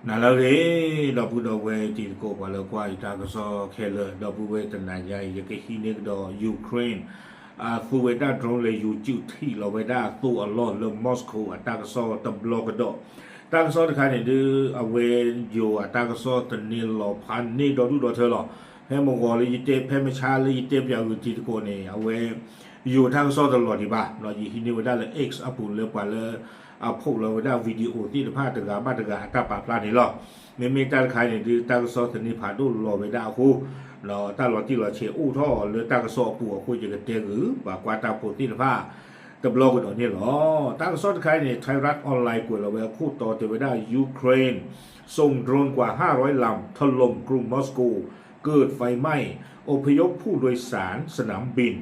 နၤလၢအဂ့ၤ ဒီပုၢ်ဒီဝဲၢ်တံၤသကိး ပှၤလၢကွၢ်ယတၢ်ကစီၣ်ခဲလၢာ်, ဒီပုၢ်ဝဲၢ် တနၤညါအံၤ ယကဟံးန့ၢ်ကဒီး Ukraine အသူဝဲဒၣ် drone လဲၤယူၤစုးထံၣ်လီၤဝဲဒၣ်အသိအလီၢ်လၢ Moscow အတၢ်ကစီၣ်တဘျီကဒီး. တၢ်ကစီၣ်တခါန့ၣ်ဒုး အဝဲယိၤအတၢ်ကစီၣ်သန့လီၤဖးန့ၢ်ဒီဒူၣ်ဒီထၢလီၤ. ဖဲမဂီၤလၢယတဲ ဖဲမဆါလၢယတဲပၠးဂုာ်တံၤသကိးန့ၣ် အဝဲ ယိၤတၢ်ကစီၣ်တလီၤဒံးဘၣ်, ယဟံးန့ၢ်ဝဲဒၣ်လၢ X အပူၤလၢပှၤလၢ အ post လီၤဝဲဒၣ် video သ့ၣ်တဖၣ်တဂၤဘၣ်တဂၤအတၢ်ပာ်ဖျါန့ၣ်လီၤ. မ့မ့ၢ်တၢ်တခါန့ၣ်ဒုး တၢ်ကစီၣ်သန့ဖးဒိၣ်လီၤဝဲဒၣ်အဃိ တၢ်လီၤတံၢ်လီၤဆဲးအိၣ်ထီၣ်လၢတၢ်ကစီၣ်အပူၤအဃိ ယကတဲဂုာ် ပှၤကွၢ်တၢ်ဖိသ့ၣ်တဖၣ် တဘျီကဒီးန့ၣ်လီၤ. တၢ်ကစီၣ်တခါအံၤန့ၣ် Thairath Online ကွဲးလီၤဝဲအခိၣ်တီတဲဝဲဒၣ် Ukraine ส่งโดรนกว่าห้าร้อยลำ ถล่มกรุงมอสโก เกิดไฟไหม้ อพยพผู้โดยสารสนามบิน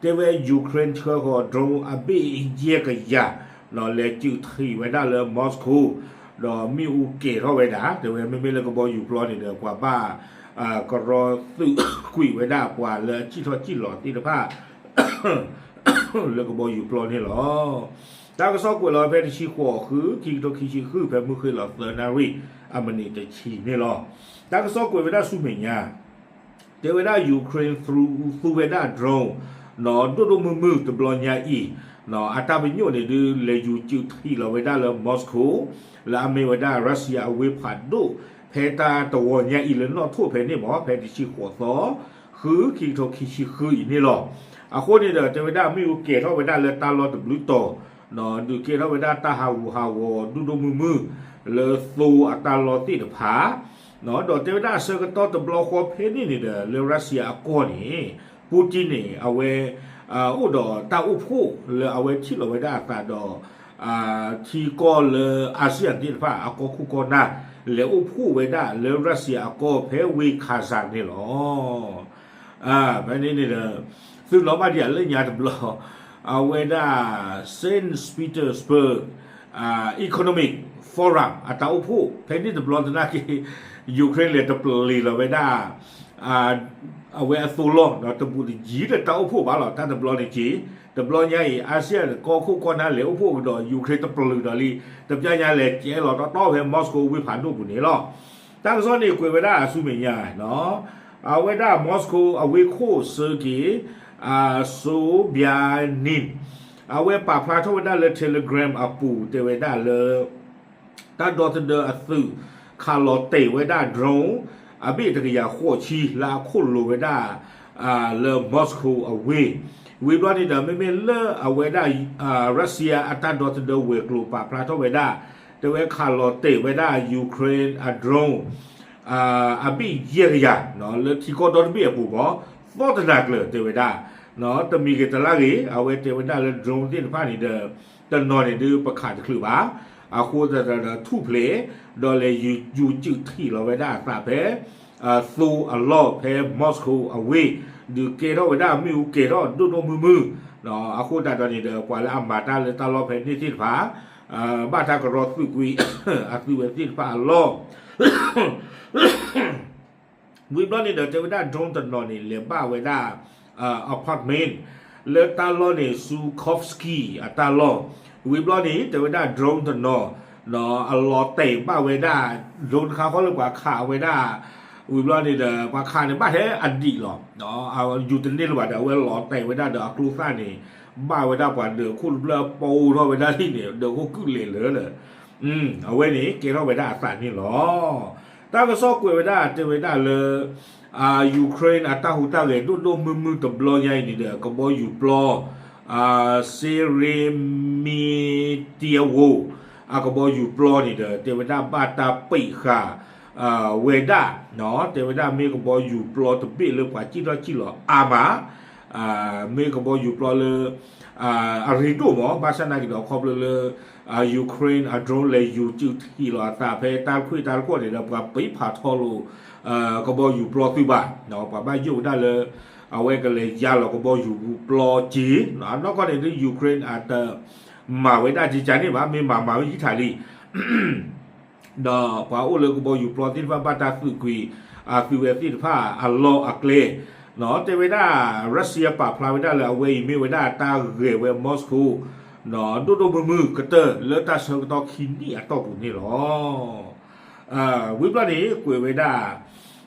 တဲဝဲ Ukraine ဆှၢဃီၤ drone အဘ့ၣ်ယဲၢ်ကယၤ ဒီးလဲၤစုးထံၣ်ဝဲဒၣ်လၢ Moscow ဒီးမ့ၣ်အူကဲၤထီၣ်ဝဲဒၣ်, တဲဝဲမ့မ့ၢ်လၢကဘီယူၤပျီန့ၣ်ဒီး ပှၤဘၣ် ကရီသုးကွံာ်ဝဲဒၣ်ပှၤလၢအစံၣ်ထီၣ်စံၣ်လီၤသ့ၣ်တဖၣ် လၢကဘီယူၤပျီန့ၣ်လီၤ. တၢ်ကစီၣ်ကွဲးလီၤဖဲတဆံဃိး ဃု ခံကထိခံဆံဃု ဖဲမုၢ်ဃ့ၢ်လီၤသၢနၣ်ရံၣ် အမံးနံးတဆံန့ၣ်လီၤ. တၢ်ကစီၣ်ကွဲးဝဲဒၣ်ဆူမဲာ်ညါ တဲဝဲဒၣ် Ukraine သူဝဲဒၣ် drone ဒိၣ်ဒိၣ်မုၢ်မုၢ်တဘျီညါအံၤ အတၢ်ပညိၣ်န့ၣ်ဒုး လဲၤယူၤစုးထံၣ်လီၤဝဲဒၣ်လၢ Moscow လၢအမ့ၢ်ဝဲဒၣ် Russia အဝ့ၢ်ဖးဒိၣ် ဖဲတၢ်တဝီၤညါအံၤလၢနီၣ်ထိၣ်ဖဲန့ၣ်မ့ၢ် ဖဲတဆံဃိးသီ ဃု ခံကထိခံဆံဃုအံၤန့ၣ်လီၤ. အဃိန့ၣ်ဒီး တဲဝဲဒၣ်မ့ၣ်အူကဲၤထီၣ်ဝဲဒၣ်လၢတၢ်လီၢ်တဘျုးတီၤ ဒုးကဲထီၣ်ဝဲဒၣ်တၢ်ဟးဂူာ်ဟးဂီၤဒိၣ်ဒိၣ်မုၢ်မုၢ် လၢသိအတၢ်လီၢ်သ့ၣ်တဖၣ် ဒီးတဲဝဲဒၣ်အဆၢကတီၢ်တဘျီဃီဖဲန့ၣ်န့ၣ်ဒီး လၢ Russia အကီၢ်န့ၣ် Putin န့ၣ် အဝဲ အိၣ်ဒီးတၢ်အိၣ်ဖှိၣ်လၢအဝဲထံၣ်လီၤဝဲဒၣ်အသးဒီး ထံကီၢ်လၢ ASEAN သ့ၣ်တဖၣ် အကီၢ်ခိၣ်ကီၢ်နၢ် လဲၤအိၣ်ဖှိၣ်ဝဲဒၣ်လၢ Russia အကီၢ်ဖဲဝ့ၢ် Kazan န့ၣ်လီၤ. ဖဲန့ၣ်န့ၣ်ဒီး သုးနီၣ်ဘၣ်ဒံးအလၢညါတဘျီ အဝဲဒၣ် Saint Petersburg Economic Forum အတၢ်အိၣ်ဖှိၣ် ဖဲန့ၣ်တဘျီသနာ်က့ Ukraine လဲၤတပျ့ၤလီၤဝဲဒၣ် အဝဲအသိလီၢ်ဒီးတဘူးတယံၤဒီးတၢ်အိၣ်ဖှိၣ်ဘၣ်လီၤ. တၢ်တဘျီန့ၣ်က့ၤ တဘျီညါအံၤ ASEAN ကီၢ်ခိၣ်ကီၢ်နၢ်လဲၤအိၣ်ဖှိၣ်ကဒီး Ukraine တပျ့ၤဒီးလံ တပျၢ်ညါလဲၤကဲလီၤတီတီဖဲ Moscow ဝ့ၢ်ဖးဒိၣ်ပူၤန့ၣ်လီၤ. တၢ်ကစီၣ်န့ၣ်ကွဲးဝဲဒၣ်ဆူမဲာ်ညါ အဝဲဒၣ် Moscow အဝ့ၢ်ခိၣ် Sergei Sobyanin အဝဲပာ်ဖျါထီၣ်ဝဲဒၣ်လၢ Telegram အပူၤ တဲဝဲဒၣ်လၢ တၢ်ဒီသဒၢအသုး ခးလီၤတဲာ်ဝဲဒၣ် drone အဘ့ၣ်တကယၤဃိးဆံ လၢအခိၣ်လိၤဝဲဒၣ် လၢ Moscow အဝ့ၢ်, ဝံၤဘျီန့ၣ်ဒီး မ့မ့ၢ်လၢအဝဲဒၣ် Russia အတၢ်ဒီသဒၢဝဲၤကျိၤပာ်ဖျါထီၣ်ဝဲဒၣ် တဲဝဲခးလီၤတဲာ်ဝဲဒၣ် Ukraine အ drone အဘ့ၣ်ယဲၢ်ကယၤ လၢထံကီၢ်ဒီတဘ့ၣ်အပူၤမ့ၢ် သီတနၤကျၢၤတဲဝဲဒၣ်, တမံၤဂ့ၤတလါဂ့ၤ အဝဲတဲဝဲဒၣ်လၢ drone သ့ၣ်တဖၣ်န့ၣ်ဒီး တနီၤန့ၣ်ဒုးပခးတချုးဘၣ်, အဃိသတးဒီးထူၣ်ဖျဲး ဒီးလဲၤယူၤစုးထံၣ်လီၤဝဲဒၣ်အသးဖဲ သိအလီၢ်ဖဲ Moscow အဝ့ၢ် ဒုးကဲထီၣ်ဝဲဒၣ်မ့ၣ်အူကဲၤထီၣ်ဒိၣ်ဒိၣ်မုၢ်မုၢ်, အဃိသတးဒီးန့ၣ်ဒီး ပှၤလၢအမၤတၢ်လၢတၢ်လီၢ်ဖဲန့ၣ်သ့ၣ်တဖၣ် ဘၣ်တၢ်ကရီသုးကွံာ် အသုးဝဲသ့ၣ်တဖၣ်အလီၢ် ဝံၤဘျီန့ၣ်ဒီး တဲဝဲဒၣ် drone တနီၤန့ၣ် လဲၤဘၣ်ဝဲဒၣ် apartment လၢတၢ်လီၢ်န့ၣ် Zhukovsky အတၢ်လီၢ်, ဝံၤဘျီန့ၣ် တဲဝဲဒၣ် drone တနီၤ အလီၤတဲာ်ဘၣ်ဝဲဒၣ် drone တခါဃီလၢပှၤခးဝဲဒၣ်, ဝံၤဘျီန့ၣ်ဒီး ပှၤခးန့ၣ်ဘၣ်ထဲအဒံးလီၤ, ယူၤတန့ၢ်လၢၤဘၣ်ဒီး အဝဲလီၤတဲာ်ဝဲဒၣ်ဒီးအကျိသၣ်န့ၣ် ဘၣ်ဝဲဒၣ်ပှၤဒၢးခိၣ်တဖျၢၣ်ပိာ်ထီၣ်ဝဲဒၣ်လံန့ၣ် ဒၢးခိၣ်ကုၣ်လဲၤလၢာ်လၢာ် အဝဲန့ၣ် ကဲထီၣ်ဝဲဒၣ်အသးန့ၣ်လီၤ. တၢ်ကစီၣ်ကွဲးဝဲဒၣ်တဲဝဲဒၣ်လၢ Ukraine အတၢ်ဟူးတၢ်ဂဲၤဒိၣ်ဒိၣ်မုၢ်မုၢ်တဘျီညါအံၤန့ၣ်ဒီး ကဘီယူၤပျီ Sheremetyevo အကဘီယူၤပျီန့ၣ်ဒီး တဲဝဲဒၣ်ဘၣ်တၢ်ပံးဃာ် ဝဲဒၣ် တဲဝဲဒၣ်မ့ၢ်ကဘီယူၤပျီတဘ့ၣ်လၢပှၤစံၣ်ထီၣ်စံၣ်လီၤအါမး မ့ၢ်ကဘီယူၤပျီလၢ အရ့ဒိၣ်မး ဘၣ်ဆၣ်နာ်က့ဒီးခီဖျိလၢ Ukraine အ drone လဲၤယူၤစုးထံၣ်လီၤအသးဖဲတၢ်ခွံၣ်တၢ်တခိၣ်န့ၣ်ဒီး ပှၤပံးဖးထီလိာ် ကဘီယူၤပျီသုးဘၣ်, ပှၤဘၣ်ယိၣ်ဝဲဒၣ်လၢ အဝဲကလဲၤယါလီၤကဘီယူၤပျီက့ၤ အနီၢ်ကီၢ်န့ၣ်ဒုး Ukraine အတမၤဝဲဒၣ်ကကန့ၣ်ဘၣ် မ့ၢ်မၤမၤဝဲယံာ်ထးလံ ဒီးပှၤအိၣ်လၢကဘီယူၤပျီသ့ၣ်တဖၣ်ဘၣ်တၢ်သုးကွံာ် အသုးဝဲသ့ၣ်တဖၣ်အလီၢ်အကျဲ တဲဝဲဒၣ် Russia ပာ်ဖျါဝဲဒၣ်လၢအဝဲအံၤမ့ၢ်ဝဲဒၣ်တၢ်ဂဲၤဝဲ Moscow ဒိၣ်ဒိၣ်မုၢ်မုၢ်ကတၢၢ်လၢတၢ်ဆၢကတီၢ်ခံနံၣ်အတီၢ်ပူၤန့ၣ်လီၤ. ဝံၤဘျီန့ၣ် ကွဲးဝဲဒၣ်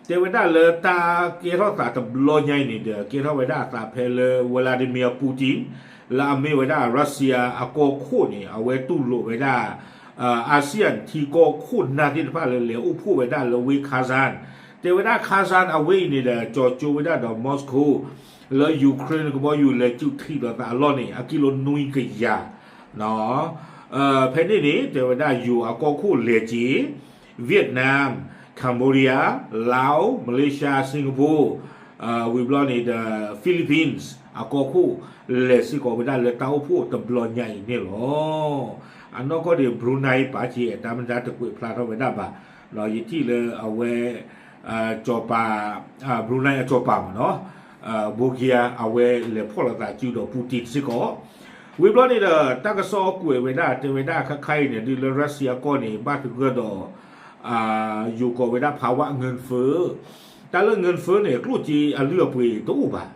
တဲဝဲဒၣ်လၢတၢ်ကဲထီၣ်သးတဘျီညါအံၤန့ၣ်ဒီး ကဲထီၣ်ဝဲဒၣ်အသးဖဲလၢ Vladimir Putin လၢအမ့ၢ်ဝဲဒၣ် Russia အကီၢ်ခိၣ်န့ၣ် အဝဲတူၢ်လိာ်ဝဲဒၣ် ASEAN ထံကီၢ်ခိၣ်နၢ်သ့ၣ်တဖၣ်လၢလဲၤအိၣ်ဖှိၣ်ဝဲဒၣ်လၢဝ့ၢ် Kazan တဲဝဲဒၣ် Kazan အဝ့ၢ်အံၤန့ၣ်ဒီး ကၠီၤကၠိဝဲဒၣ်ဒီး Moscow လၢ Ukraine ကဘီယူၤလဲၤစုးထံးလိာ်သးအလီၢ်န့ၣ် အကံလိနွံကယၤ ဖဲန့ၣ်န့ၣ် တဲဝဲဒၣ်ယိၤအကီၢ်ခိၣ်လဲၤက့ၤ Vietnam, Cambodia, Laos, Malaysia, Singapore, ဝံၤဘျီန့ၣ်ဒီး Philippines အကီၢ်ခိၣ် လဲၤစ့ၢ်ကီးဝဲဒၣ်လၢတၢ်အိၣ်ဖှိၣ်တဘျီညါအံၤန့ၣ်လီၤ. အနီၢ်ကီၢ်န့ၣ် Brunei ပာ်က့ၤ တၢ်မ့ၢ်တၢ်တကွဲးဖျါထီၣ်ဝဲဒၣ်ဘၣ်, ယထံၣ်လၢအဝဲ စီၤပၤ Brunei အစီၤပၤမ့ၢ်နီၤ Borgia အဝဲလဲၤဖီၣ်လိာ်သးစုဒီး Putin စ့ၢ်ကီး, ဝံၤဘျီန့ၣ်ဒီး တၢ်ကစီၣ်ကွဲးဝဲဒၣ် တဲဝဲဒၣ်ခါခါအံၤန့ၣ် ဒုးလၢ Russia ကီၢ်န့ၣ် ဘၣ်သဂၢၢ်ဒီး ယိၤကိးဝဲဒၣ် ภาวะเงินเฟ้อ, တၢ်လၢ เงินเฟ้อ န့ၣ် ကျိၣ်စ့အလုၢ်အပှ့ၤတအိၣ်ဘၣ်,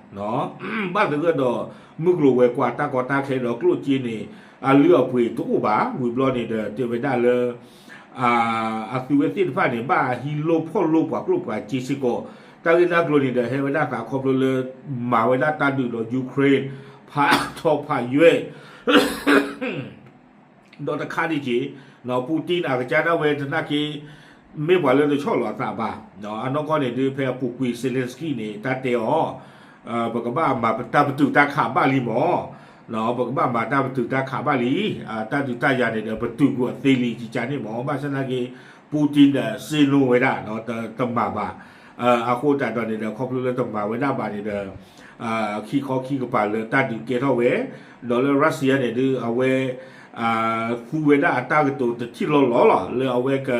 ဘၣ်သဂၢၢ်ဒီး မုၢ်ကျိၤဝဲၤကွာ်တၢ်ကီတၢ်ခဲဒီး ကျိၣ်စ့န့ၣ် အလုၢ်အပှ့ၤတအိၣ်ဘၣ်, ဝံၤဘျီန့ၣ်ဒီး တဲဝဲဒၣ်လၢ အသုဝဲသ့ၣ်တဖၣ်န့ၣ် ဘၣ်ဟံးလိၢ်ဖီၣ်လိၢ်ပှၤကျိၣ်ပှၤစ့စ့ၢ်ကီး, တၢ်ဂ့ၢ်တၢ်ကျိၤန့ၣ်ဒီး ဟဲဝဲဒၣ်သးခီဖျိလၢ မၤဝဲဒၣ်တၢ်ဒုးဒီး Ukraine ဖးထီဖးယွဲၢ် ဒီးတခါဒံးက့ၤ, Putin အကစၢ်ဒၣ်ဝဲသနာ်က့ မ့ၢ်ပှၤလၢတဆီၣ်လီၤအသးဘၣ်, အနီၢ်ကီၢ်န့ၣ်ဒုး ဖဲအပူၤကွံာ် Zelensky န့ၣ် တၢ်တဲအီၤ, ပကဘၣ်မၤတၢ်ပတုာ်တၢ်ခးဘၣ်လံမၢ်, ပကဘၣ်မၤတၢ်ပတုာ်တၢ်ခးဘၣ်လံ, တၢ်ဒုးတၢ်ယၤန့ၣ်ဒီး ပတုာ်ကွံာ်အသ့လံ ကကန့ၣ်မၢ်, ဘၣ်ဆၣ်သနာ်က့ Putin ဒီးစ့နိဝဲဒၣ် တမၤဘၣ်, အဃိသတးဒီးန့ၣ်ဒီး ခီဖျိလၢတမၤဝဲဒၣ်ဘၣ်န့ၣ်ဒီး ခံခီခံကပၤလၢတၢ်ဒုးကဲထီၣ်ဝဲ, ဒီးလၢ Russia န့ၣ်ဒုး အဝဲ သူဝဲဒၣ်အတၢ်ကတိၤတထံၣ်လီၤလီၤလီၤ လၢအဝဲက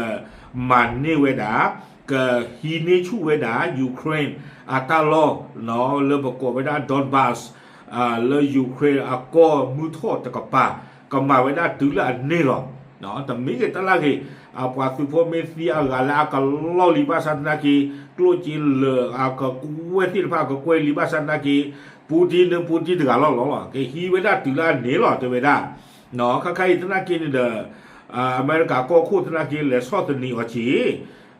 မၤန့ၢ်ဝဲဒၣ်, ကဟံးန့ၢ်ဆူၣ်ဝဲဒၣ် Ukraine အတၢ်လီၢ် လၢပကိးဝဲဒၣ် Donbas လၢ Ukraine အကီၢ်မုၢ်ထီၣ်တကပၤ, ကမၤဝဲဒၣ်တုၤလၢအန့ၢ်လီၤ. တမ့ၢ်က့ၤတၢ်လၢဂ့ၤ, အပှၤသုးဖိမ့ၢ်သံအဂၤလၢအကလီၢ်လံဘၣ်ဆၣ်သနာ်က့, ကျိၣ်စ့လၢအကကွဲၢ်သ့ၣ်တဖၣ်ကကွဲၢ်လံဘၣ်ဆၣ်သနာ်က့, Putin န့ၣ် Putin တဂၤလီၤလီၤလီၤ, ကဟံးဝဲဒၣ်တုၤလၢအန့ၢ်လီၤ တဲဝဲဒၣ် ခါခါအံၤသနာ်က့န့ၣ်ဒီး အမဲရကၤကီၢ်ခိၣ်သနာ်က့လဲၤဆီၣ်သနံးအီၤက့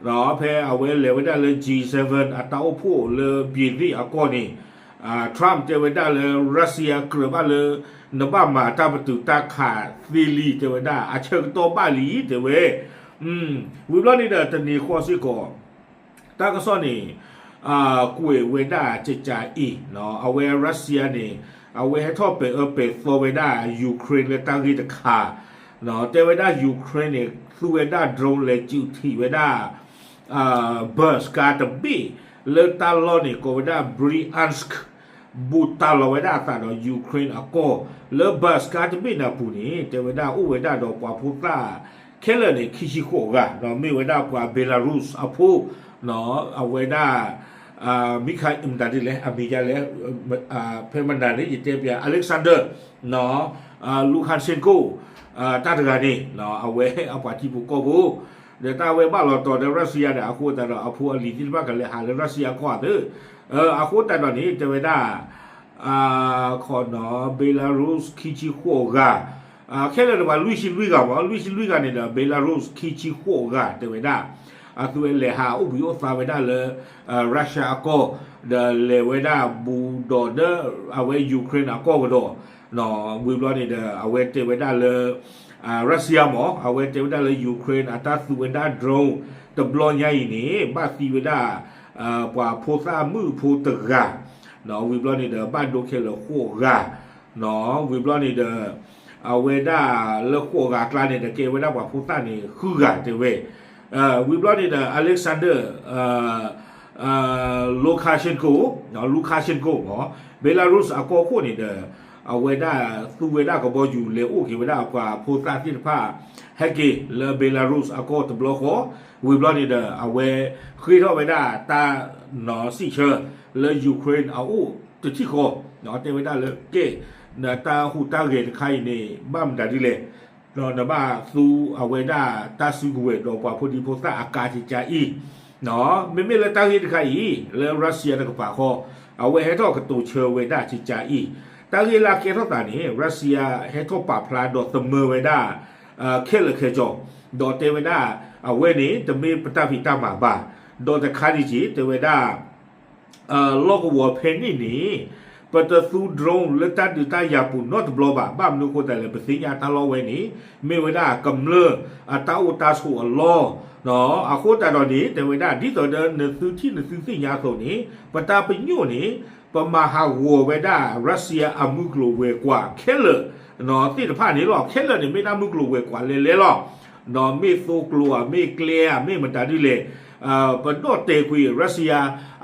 ၤ, ဖဲအဝဲလဲၤဝဲဒၣ်လၢ G seven အတၢ်အိၣ်ဖှိၣ်လၢ ပြင်သစ် အကီၢ်န့ၣ်, Trump တဲဝဲဒၣ်လၢ Russia ကြၢးဘၣ်လၢ နဘၣ်မၤတၢ်ပတုာ်တၢ်ခးသ့လံ တဲဝဲဒၣ် အဆၢကတီၢ်ဘၣ်လံ တဲဝဲ, ဝံၤဘျီန့ၣ်ဒီးတနံၤဃီစ့ၢ်ကီး တၢ်ကစီၣ်န့ၣ် ကွဲးဝဲဒၣ်ကကးအံၤ, အဝဲ Russia န့ၣ် အဝဲဟဲထီၣ်ပဲာ်အၢပဲာ်သီဝဲဒၣ် Ukraine လၢတၢ်ဂ့ၢ်တခါ, တဲဝဲဒၣ် Ukraine န့ၣ် သူဝဲဒၣ် drone လဲၤစုးထံးဝဲဒၣ် bus ကါတဘ့ၣ် လၢတၢ်လီၢ်န့ၣ် ကိးဝဲဒၣ် Bryansk ဘူးတၢ်လီၤဝဲဒၣ်အသးဒီး Ukraine အကီၢ်, လၢ bus ကါတဘ့ၣ်န့ၣ်အပူၤန့ၣ် တဲဝဲဒၣ်အိၣ်ဝဲဒၣ်ဒီးပှၤဖိသၣ်ခဲလၢာ်န့ၣ် ခံဆံဃိးဂၤ, မ့ၢ်ဝဲဒၣ်ပှၤ Belarus အဖိ, အဝဲဒၣ် မံခါအံၤမတၤဒ်လဲၣ် အမံၤဒ်လဲၣ်, ဖဲမနၤန့ၣ် ယတဲပျး Alexander Lukashenko တၢ်တဂၤန့ၣ် အဝဲအပှၤထံဖိကီၢ်ဖိ ဒီးတၢ်ဝဲဘၣ်လီၤတီၤဒီး Russia ဒီး အဃိသတးဒီး အဖိအလံၤသ့ၣ်တဖၣ်ကလဲၤဟးလၢ Russia ကီၢ်သ့, အဃိသတးဒီးန့ၣ် တဲဝဲဒၣ် ခီနီၤ Belarus ခံဆံဃိးဂၤ, ခဲလၢာ်န့ၣ်ပှၤလွံၢ်ဆံလွံၢ်ဂၤမး, လွံၢ်ဆံလွံၢ်ဂၤန့ၣ်ဒီး Belarus ခံဆံဃိးဂၤ တဲဝဲဒၣ် အသုဝဲလဲၤဟးအိၣ်ဘှံးအိၣ်သါဝဲဒၣ်လၢ Russia အကီၢ်, ဒီးလဲၤဝဲဒၣ်ဘူးဒီးဒီး အဝဲ Ukraine အကီၢ်ကဒီး, ဝံၤဘျီန့ၣ်ဒီး အဝဲတဲဝဲဒၣ်လၢ Russia မး အဝဲတဲဝဲဒၣ်လၢ Ukraine အတၢ်သူဝဲဒၣ် drone တဘျီညါအံၤန့ၣ် ဘၣ်သံဝဲဒၣ် ပှၤဖိသၣ်မုၣ်ဖိတဂၤ, ဝံၤဘျီန့ၣ်ဒီး ဘၣ်ဒိခဲလၢာ်ဃိးဂၤ, ဝံၤဘျီန့ၣ်ဒီး အဝဲဒၣ်လၢဃိးဂၤအကျါန့ၣ်ဒီး ကဲဝဲဒၣ်ပှၤဖိသၣ်န့ၣ် ဃုဂၤတဲဝဲ, ဝံၤဘျီန့ၣ်ဒီး Alexander Lukashenko, Lukashenko မး Belarus အကီၢ်ခိၣ်န့ၣ်ဒီး အဝဲဒၣ်သူဝဲဒၣ်ကဘီယူၤလဲၤအိၣ်က့ၤဝဲဒၣ်ပှၤဖိသၣ်သ့ၣ်တဖၣ် ဟဲက့ၤလၢ Belarus အကီၢ်တဘျီဃီ, ဝံၤဘျီန့ၣ်ဒီး အဝဲဃ့ထီၣ်ဝဲဒၣ်တၢ်နီၤစံးဆၢလၢ Ukraine အအိၣ်တထံၣ်ဃီ, တဲဝဲဒၣ်လၢကဲ နတၢ်ဟူးတၢ်ဂဲၤတခါအံၤန့ၣ် ဘၣ်မတၤဒ်လဲၣ်, နဘၣ်သူအဝဲဒၣ်တၢ်စုကဝဲၤဒီးပှၤဖိဒံဖိသၣ်အကါကကါအံၤ, မ့မ့ၢ်လၢတၢ်ဂ့ၢ်တခါအံၤ လၢ Russia တကပၤဃီ အဝဲဟဲထီၣ်ကတိၤဆၢဝဲဒၣ်ကကါအံၤ, တၢ်ဂ့ၢ်လၢအကဲထီၣ်သးန့ၣ် Russia ဟဲထီၣ်ပာ်ဖျါဒီးသမၢဝဲဒၣ် ခဲလၢာ်ခဲဆ့, ဒီးတဲဝဲဒၣ် အဝဲန့ၣ် တမ့ၢ်ပတၢ်ဖံးတၢ်မၤဘၣ်, ဒီးတခါဒံးက့ၤ တဲဝဲဒၣ် လီၢ်ကဝီၤဖဲန့ၣ်န့ၣ် ပတသူ drone လၢတၢ်ဒုးတၢ်ယၤပူၤနီတဘျီဘၣ်. ဘၣ်မနုၤအဃိသတးလဲၣ် ပသ့ၣ်ညါတၢ်လီၢ်ဝဲန့ၣ် မ့ၢ်ဝဲဒၣ်ကမျၢၢ်အတၢ်အိၣ်တၢ်ဆိးအလီၢ်, အဃိသတးဒီးန့ၣ် တဲဝဲဒၣ် ဒ်သိးဒီးနသုထံၣ်နသုသ့ၣ်ညါအသိးန့ၣ် ပတၢ်ပညိၣ်န့ၣ် ပမၤဟးဂီၤဝဲဒၣ် Russia အမုၢ်ကျိၤဝဲၤကွာ်ခဲလၢာ်သ့ၣ်တဖၣ်န့ၣ်လီၤ. ခဲလၢာ်န့ၣ် မ့ၢ်ဒၣ်မုၢ်ကျိၤဝဲၤကွာ်လဲၤလဲၤလီၤ. မ့ၢ်သိကျိၤဧါ, မ့ၢ်ကျဲဧါ, မ့ၢ်မတၤဒ်လဲၣ်, ပဒီၣ်တဲာ်ကွံာ် Russia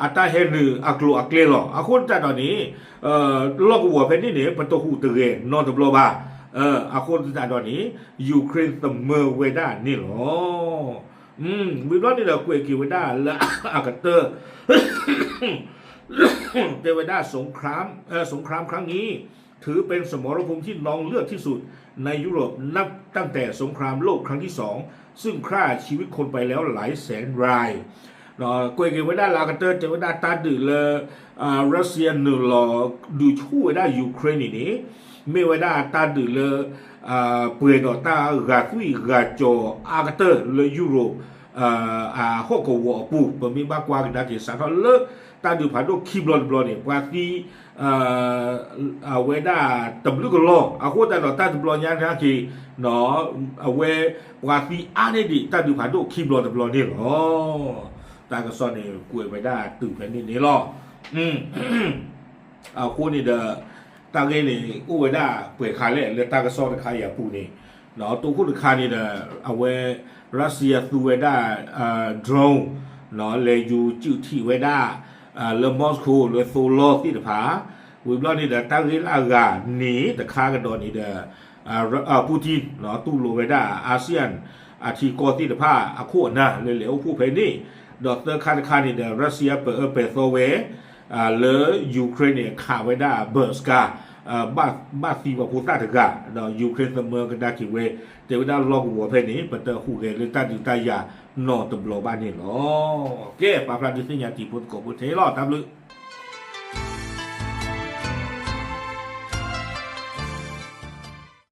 အတၢ်ဟဲနုာ်အကျိၤအကျဲလီၤ. အဃိသတးဒီးန့ၣ် လီၢ်ကဝီၤဖဲန့ၣ်န့ၣ် ပတဟူးတဂဲၤနီတဘျီဘၣ်. အဃိသတးဒီးန့ၣ် Ukraine သမၢဝဲဒၣ်န့ၣ်လီၤ. ဝံၤဘျီန့ၣ်ဒီးကွဲးက့ၤဝဲဒၣ်လၢအကတၢၢ် တဲဝဲဒၣ် สงคราม เอ่อ สงครามครั้งนี้ ถือเป็นสมรภูมิที่นองเลือดที่สุดในยุโรป นับตั้งแต่สงครามโลกครั้งที่สอง ซึ่งฆ่าชีวิตคนไปแล้วหลายแสนราย ကွဲးက့ၤဝဲဒၣ်လၢအကတၢၢ် တဲဝဲဒၣ်တၢ်ဒုးလၢ Russia နုာ်လီၤဒုးဆူၣ်ဝဲဒၣ် Ukraine န့ၣ်န့ၣ် မ့ၢ်ဝဲဒၣ်တၢ်ဒုးလၢ ပှဲၤဒီးတၢ်ဂာ်သွံၣ်ဂာ်စီၤအါကတၢၢ်လၢ Europe အဟီၣ်ကဝီၤအပူၤ ပမ့ၢ်ဘၣ်ကွၢ်ကဒါက့ၤ စးထီၣ်လၢတၢ်ဒုးဖးဒိၣ်ခံဘျီတဘျီန့ၣ် ပှၤသံ အဝဲဒၣ်တဘျုးကလီၢ် အဃိသတးဒီးတၢ်တဘျီညါနာ်က့ၤ အဝဲပှၤသံအါန့ၢ်ဒံးတၢ်ဒုးဖးဒိၣ်ခံဘျီတဘျီန့ၣ်လီၤ. တၢ်ကစီၣ်န့ၣ်ကွဲးဝဲဒၣ်တုၤဖဲန့ၣ်န့ၣ်လီၤ. အဃိန့ၣ်ဒီး တၢ်ဂ့ၢ်န့ၣ် အိၣ်ဝဲဒၣ်ပှဲၤခါလဲၣ် လၢတၢ်ကစီၣ်တခါအံၤအပူၤန့ၣ် တိခိၣ်တခါန့ၣ်ဒီး အဝဲ Russia သူဝဲဒၣ် drone လဲၤယူၤစုးထံးဝဲဒၣ် လၢ Moscow လၢသိလီၢ်သ့ၣ်တဖၣ် ဝံၤဘျီန့ၣ်ဒီး တၢ်ဂ့ၢ်လၢအဂၤန့ၣ် တခါကဒီးန့ၣ်ဒီး Putin တူၢ်လိာ်ဝဲဒၣ် ASEAN အထံကီၢ်သ့ၣ်တဖၣ်အခိၣ်အနၢ်လၢလဲၤအိၣ်ဖှိၣ်ဖဲန့ၣ် ဒီးသၢခါတခါန့ၣ်ဒီး Russia ပၢၤအၢပၢၤသီဝဲ လၢ Ukraine န့ၣ် ခးဝဲဒၣ် ဘၢးစကါ ဘၣ်သံပှၤဖိသၣ်တဂၤ ဒီး Ukraine သမၢကဒါက့ၤဝဲ တဲဝဲဒၣ်လီၢ်ကဝီၤဖဲန့ၣ် ပတဟူးဂဲၤလၢတၢ်ဒုးတၢ်ယၤနီတဘျီဘၣ်န့ၣ်လီၤ. ကဲ ပာ်ဖျါဒုးသ့ၣ်ညါတံၤဖိသကိးဖိထဲလီၤ တၢ်ဘျုး